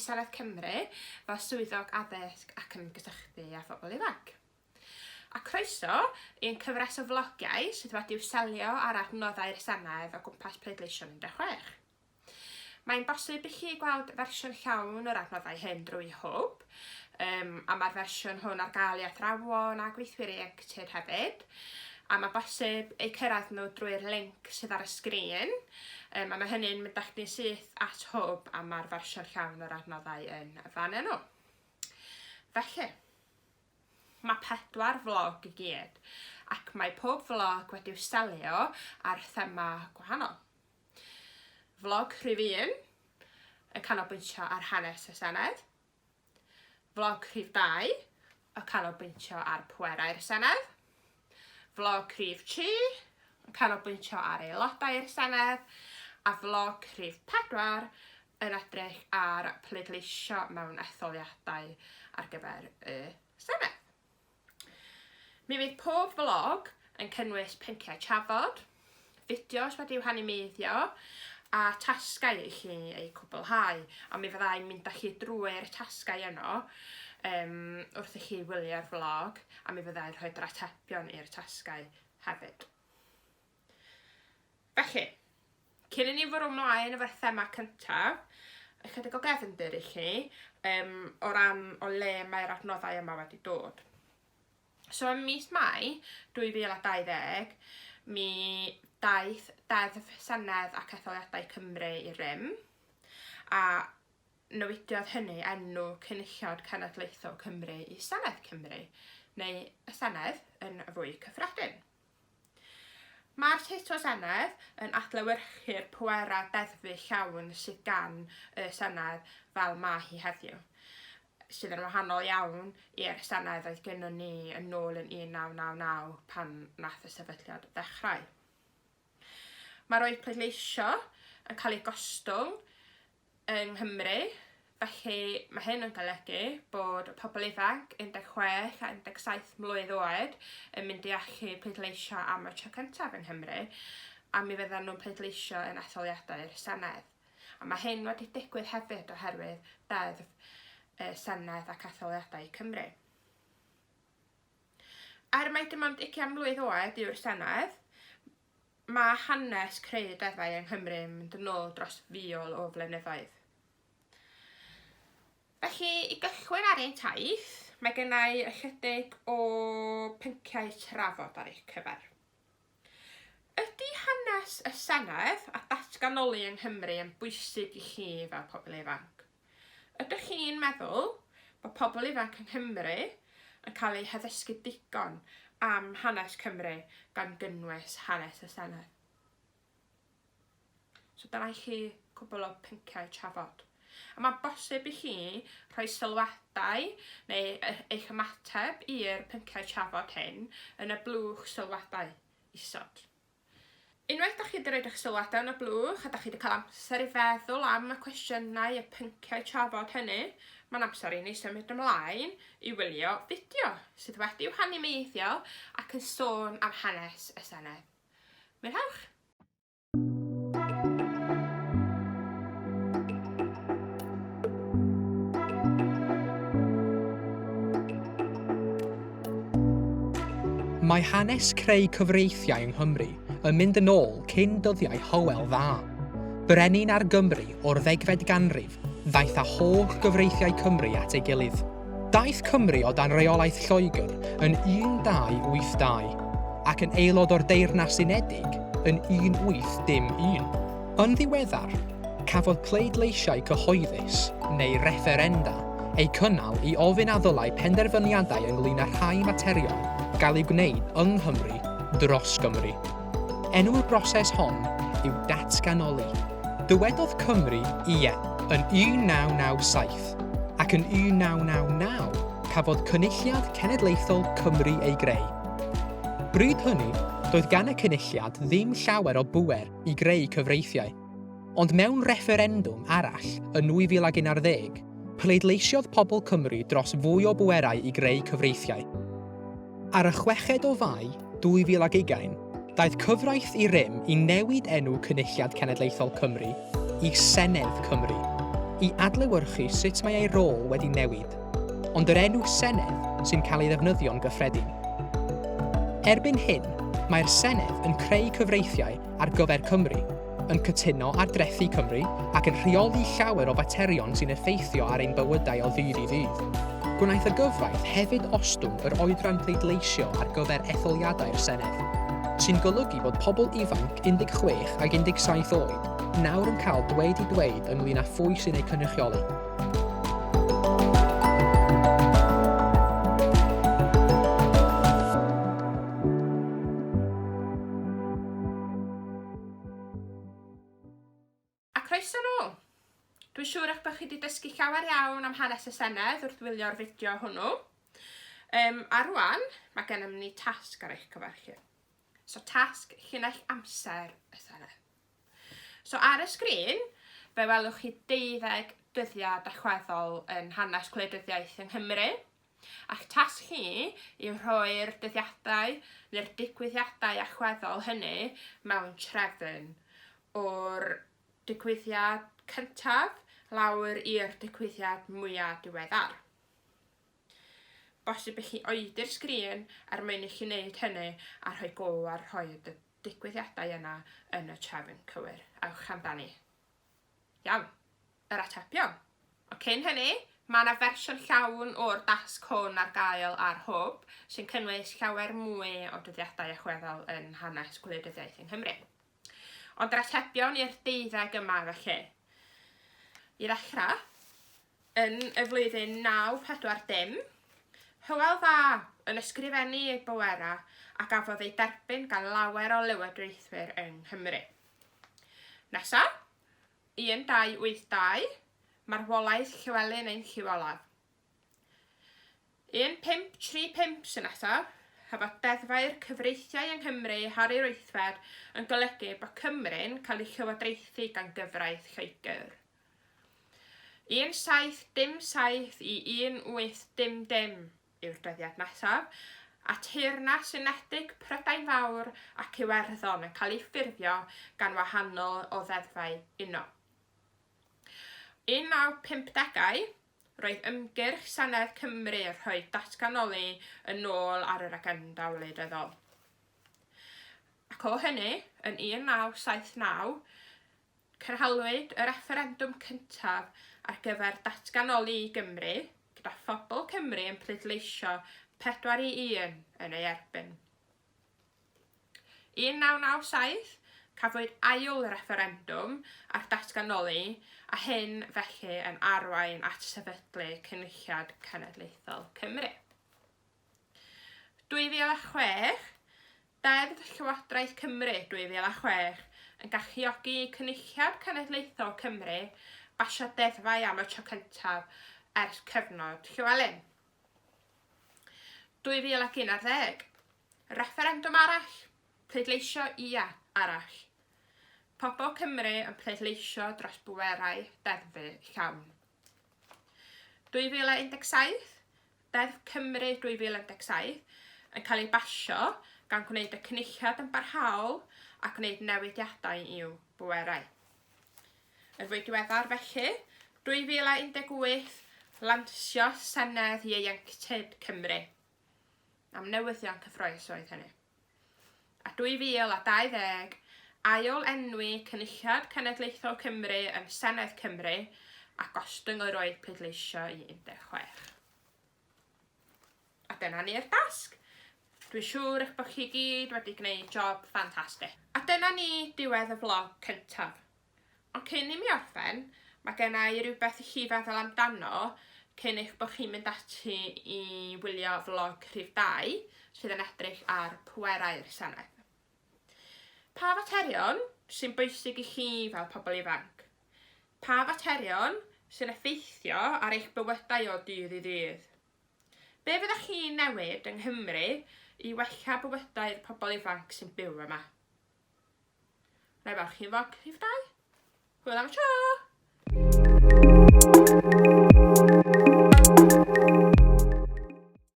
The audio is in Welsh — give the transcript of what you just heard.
Senedd Cymru fel Swyddog Addysg ac Ymgysylltu â Phobl Ifanc. A croeso i'n cyfres o flogiau sydd wedi'w selio ar adnoddau'r Senedd o gwmpas pleidleisio'n 16. Mae'n bosib i chi gweld fersiwn llawn o'r adnoddau hyn drwy Hwb, um, a mae'r fersiwn hwn ar gael i athrawon a gweithwyr ieuenctid hefyd, a mae bosib eu cyrraedd nhw drwy'r linc sydd ar y sgrin, um, a mae hynny'n mynd â chdi'n syth at Hwb a mae'r fersiwn llawn o'r adnoddau yn fan yno. Felly, mae pedwar vlog i gyd, ac mae pob vlog wedi'w selio ar thema gwahanol. Vlog rhif 1 yn canolbwyntio ar hanes y Senedd. Vlog rhif 2 yn canolbwyntio ar pwerau'r Senedd. Vlog rhif 3 yn canolbwyntio ar aelodau'r Senedd. A vlog rhif 4 yn edrych ar pleidleisio mewn etholiadau ar gyfer y Senedd. Mi fydd pob vlog yn cynnwys pynciau trafod, fideos wedi'u hanimeiddio, a tasgau i chi eu cwblhau. A mi fyddai'n mynd â chi drwy'r tasgau yno um, wrth i chi wylio'r vlog, a mi fyddai'n rhoi'r atebion i'r tasgau hefyd. Felly, cyn i ni fwrw ymlaen efo'r thema cyntaf, ychydig o gefndir i chi um, o ran o le mae'r adnoddau yma wedi dod. So ym mis Mai 2020, mi daeth Deddf Senedd ac Etholiadau Cymru i rym, a newidiodd hynny enw Cynulliad Cenedlaethol Cymru i Senedd Cymru, neu y Senedd yn fwy cyffredin. Mae'r teitl Senedd yn adlewyrchu'r pwerau deddfu llawn sydd gan y Senedd fel mae hi heddiw, sydd yn wahanol iawn i'r Senedd oedd gynnon ni yn ôl yn 1999 pan nath y sefydliad ddechrau. Mae'r oed pleidleisio yn cael ei gostwng yng Nghymru, felly mae hyn yn golygu bod pobl ifanc 16 a 17 mlwydd oed yn mynd i allu pleidleisio am y tro cyntaf yng Nghymru, a mi fyddan nhw'n pleidleisio yn etholiadau'r Senedd. A mae hyn wedi digwydd hefyd oherwydd Deddf y Senedd ac Etholiadau Cymru. Er mai dim ond 20 mlwydd oed yw'r Senedd, Mae hanes creu deddfau yng Nghymru yn mynd yn ôl dros fil o flynyddoedd. Felly, i gychwyn ar ein taith, mae gennau ychydig o pynciau trafod ar eich cyfer. Ydy hanes y Senedd a datganoli yng Nghymru yn bwysig i chi fel pobl ifanc? Ydych chi'n meddwl bod pobl ifanc yng Nghymru yn cael eu haddysgu digon am hanes Cymru gan gynnwys hanes y Senedd? So dyna i chi cwbl o pynciau trafod. A mae'n bosib i chi rhoi sylwadau neu eich ymateb i'r pynciau trafod hyn yn y blwch sylwadau isod. Unwaith dach chi 'di roid eich sylwadau yn y blwch a dach chi 'di cael amser i feddwl am y cwestiynau, y pynciau trafod hynny, mae'n amser i ni symud ymlaen i wylio fideo sydd wedi'w hanimeiddio ac yn sôn am hanes y Senedd. Mwynhewch! Mae hanes creu cyfreithiau yng Nghymru yn mynd yn ôl cyn dyddiau Hywel Dda. Brenin ar Gymru o'r ddegfed ganrif ddaeth â holl gyfreithiau Cymru at ei gilydd. Daeth Cymru o dan reolaeth Lloegr yn 1282 ac yn aelod o'r Deyrnas Unedig yn 1811. Yn ddiweddar, cafodd pleidleisiau cyhoeddus, neu refferenda, eu cynnal i ofyn a ddylai penderfyniadau ynglŷn â rhai materion gael eu gwneud yng Nghymru dros Gymru. Enw'r broses hon yw datganoli. Dywedodd Cymru ie yn 1997, ac yn 1999 cafodd Cynulliad Cenedlaethol Cymru ei greu. Bryd hynny, doedd gan y Cynulliad ddim llawer o bŵer i greu cyfreithiau. Ond mewn refferendwm arall yn 2011, pleidleisiodd pobl Cymru dros fwy o bwerau i greu cyfreithiau. Ar y chweched o Fai 2020, daeth cyfraith i rym i newid enw Cynulliad Cenedlaethol Cymru i Senedd Cymru, i adlewyrchu sut mae ei rôl wedi newid, ond yr enw Senedd sy'n cael ei ddefnyddio'n gyffredin. Erbyn hyn, mae'r Senedd yn creu cyfreithiau ar gyfer Cymru, yn cytuno ar drethi Cymru ac yn rheoli llawer o faterion sy'n effeithio ar ein bywydau o ddydd i ddydd. Gwnaeth y gyfraith hefyd ostwng yr oedran pleidleisio ar gyfer etholiadau'r Senedd, sy'n golygu bod pobl ifanc 16 ag 17 oed nawr yn cael dweud eu dweud ynglŷn â phwy sy'n eu cynrychioli. A croeso nôl! Dwi'n siŵr eich bod chi wedi dysgu llawer iawn am hanes y Senedd wrth wylio'r fideo hwnnw. Um, a rwan, mae gennym ni tasg ar eich cyfer chi. So tasg llinell amser y Senedd. So ar y sgrin, fe welwch chi deuddeg dyddiad allweddol yn hanes gwleidyddiaeth yng Nghymru. A'ch tasg chi yw rhoi'r dyddiadau neu'r digwyddiadau allweddol hynny mewn trefn, o'r digwyddiad cyntaf lawr i'r digwyddiad mwya' diweddar. Bosib i chi oedi'r sgrin er mwyn i chi wneud hynny a rhoi go ar rhoi y digwyddiadau yna yn y trefn cywir. Ewch amdani. Iawn. Yr atebion. Ond cyn hynny, mae yna fersiwn llawn o'r dasg hwn ar gael ar Hwb, sy'n cynnwys llawer mwy o dyddiadau allweddol yn hanes gwleidyddiaeth yng Nghymru. Ond yr atebion i'r deuddeg yma felly. I ddechrau, yn y flwyddyn 940, Hywel Dda yn ysgrifennu ei bwerau a gafodd ei derbyn gan lawer o lywodraethwyr yng Nghymru. Nesa, 1282, marwolaeth Llywelyn ein Llyw Olaf. 1535 sy'n nesaf, hefo deddfau'r cyfreithiau yng Nghymru Harri'r Wythfed yn golygu bod Cymru'n cael ei llywodraethu gan gyfraith Lloegr. 1707 i 1800 yw'r dyddiad nesaf, a Teyrnas Unedig Prydain Fawr ac Iwerddon yn cael ei ffurfio gan wahanol o ddeddfau uno. 1950au, roedd ymgyrch Senedd Cymru rhoi datganoli yn ôl ar yr agenda wleidyddol. Ac o hynny, yn 1979, Cynhaliwyd y refferendwm cyntaf ar gyfer datganoli i Gymru, gyda phobl Cymru yn pleidleisio 4 i 1 yn ei erbyn. 1997, cafwyd ail refferendwm ar datganoli, a hyn felly yn arwain at sefydlu Cynulliad Cenedlaethol Cymru. 2006, Deddf Llywodraeth Cymru 2006 yn galluogi Cynulliad Cenedlaethol Cymru basio deddfau am y tro cyntaf ers cyfnod Llywelyn. 2011, Refferendwm arall, pleidleisio Ie arall. Pobl Cymru yn pleidleisio dros bwerau deddfu llawn. 2017, Deddf Cymru 2017 yn cael ei basio gan gwneud y Cynulliad yn barhaol a gwneud newidiadau i'w bwerau. Yn fwy diweddar felly, 2018, lansio Senedd Ieuenctid Cymru. Am newyddion cyffrous oedd hynny. A 2020, ail enwi Cynulliad Cenedlaethol Cymru yn Senedd Cymru a gostwng yr oed pleidleisio i 16. A dyna ni'r dasg. Dwi'n siŵr eich bod chi gyd wedi gwneud job ffantastig. A dyna ni diwedd y vlog cyntaf. Ond cyn i mi orffen, mae gen i rywbeth i chi feddwl amdano cyn eich bod chi'n mynd ati i wylio vlog rhif 2 sydd yn edrych ar pwerau'r Senedd. Pa faterion sy'n bwysig i chi fel pobl ifanc? Pa faterion sy'n effeithio ar eich bywydau o dydd i ddydd? Be fyddech chi'n newid yng Nghymru i wella bywydau'r pobl ifanc sy'n byw yma? Na i weld chi yn vlog rhif 2. Hwyl am y tro!